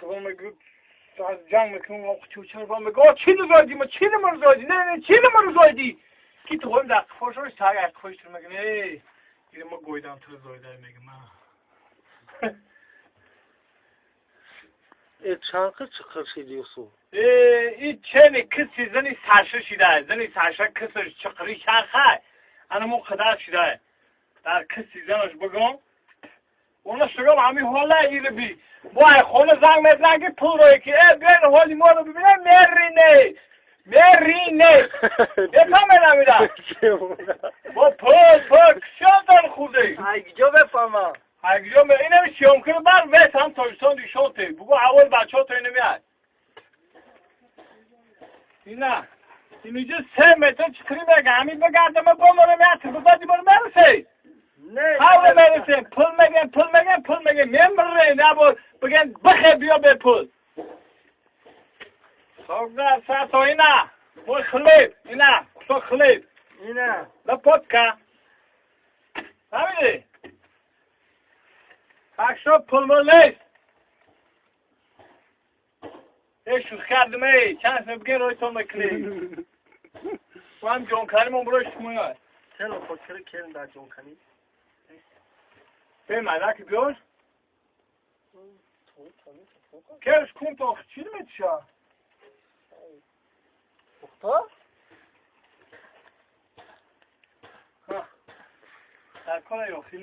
خدا میگه جنگ میکنم چوچر با میگه چی نزایدی ما چی نمرزایدی نه نه چی نمرزایدی کی تو خودم در خوش سگ خوش تو میگه نه این ما گویدم تو زایده میگه من چند چقدر شدی سو؟ این چنی کسی زنی سرشه شده زنی سرشه کسش چقری چرخه انا مو قدر شده در کسی زنش بگم اونا شگم همین حالا ایره بی وای خونه زنگ میزنن که پول روی که ای بیاین حالی ما رو ببینه مرینه مرینه بفهمه نمیدم با پول پول کسیان خورده ایگجا بفهمم ایگجا اینم شیام کنه بر ویت هم تاجستان دیشانته بگو اول بچه ها تا اینو میاد اینا اینجا 3 متر چکری میگه همین بگردم با ما رو بزادی بار مرسه نه حالا مرسه پول میگن پول میگن پول میگن میمره نه با بگن بخه بیا به پول سوگا ساتو اینا мой хлеб اینا кусок хлеб اینا лопатка فهمیدی так что پول مول نیست ای شوخ کردم ای چند سه بگن روی تو میکنی با هم جون کنیم اون برای شما چرا خود کرد در جون کنی به مدرک بیار کرش کن تا چی نمیتشه پختا در کار یاخی